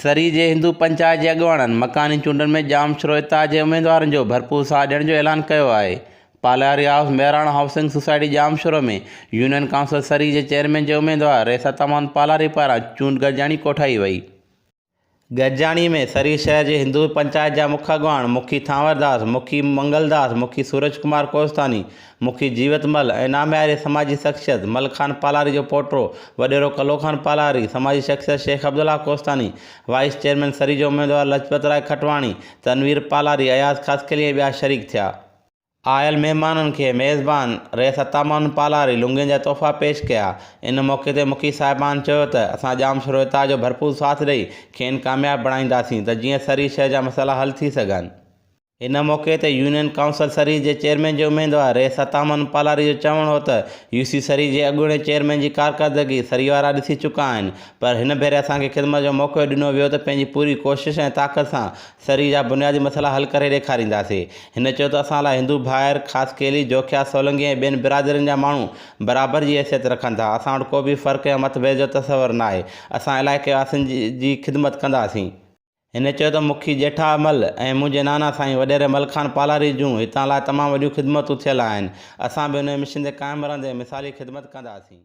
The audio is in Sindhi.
سري جي هندو پنچائت جي اڳواڻن مڪاني چونڊن ۾ ڄامشورو اتحاد جي اميدوارن جو ڀرپور ساٿ ڏيڻ جو اعلان ڪيو آهي. Palari house Mehran housing society Jamshoro ۾ union council Sari جي چيئرمين جي اميدوار رئيس عطا محمد پالاري پاران چونڊ گڏجاڻي ڪوٺائي وئي. گڏجاڻي ۾ سري شهر جي هندو پنچائت جا مک اڳواڻ مکي ٿانور داس، مکي منگل داس، مکي سورج ڪمار ڪوهستاني، مکي جيوت مل ۽ نامياري سماجي شخصيت مل خان پالاري جو پوٽو وڏيرو ڪلو خان پالاري، سماجي شخصيت شيخ عبدالله ڪوهستاني، وائيس چيئرمين سري جو اميدوار لجپت راء کٽواڻي، تنوير پالاري، اياز خاصخيلي ۽ ٻيا شريڪ ٿيا. آيل مهمانن کي ميزبان رئيس عطامحمد پالاري لنگين جا تحفا پيش ڪيا. ان موقعي تي مکي صاحبان چيو ته اسان ڄام شرويتا جو ڀرپور ساٿ ڏئي کين ڪامياب بڻائينداسين ته جيئن سري شهر جا مسئلا حل ٿي سگهن. ان موقعي تي يونين ڪائونسل سري جي چيئرمين جي اميدوار رئيس عطامحمد پالاري جو چوڻ هو ته يو سي سري جي اڳوڻي چيئرمين جي ڪارڪردگي سري وارا ڏسي چڪا آهن پر هن ڀيري اسان کي خدمت جو موقعو ڏنو ويو ته پنهنجي پوري ڪوشش ۽ طاقت سان سري جا بنيادي مسئلا حل ڪري ڏيکارينداسين. هن چيو ته اسان لاء هندو ڀائر، خاصخيلي، جوکيا، سولنگي ۽ ٻين برادرين جا ماڻهو برابر جي حيثيت رکن ٿا، اسان وٽ ڪو به فرق يا متڀيد جو تصور ناهي، اسان علائقي واسين جي خدمت ڪنداسين. هن چيو ته مکي ڄيٺا مل ۽ منهنجي نانا سائين وڏيري مل خان پالاري جون هتان لاء تمام وڏيون خدمتون ٿيل آهن، اسان به انهي مشن تي قائم رهندي مثالي خدمت ڪنداسين.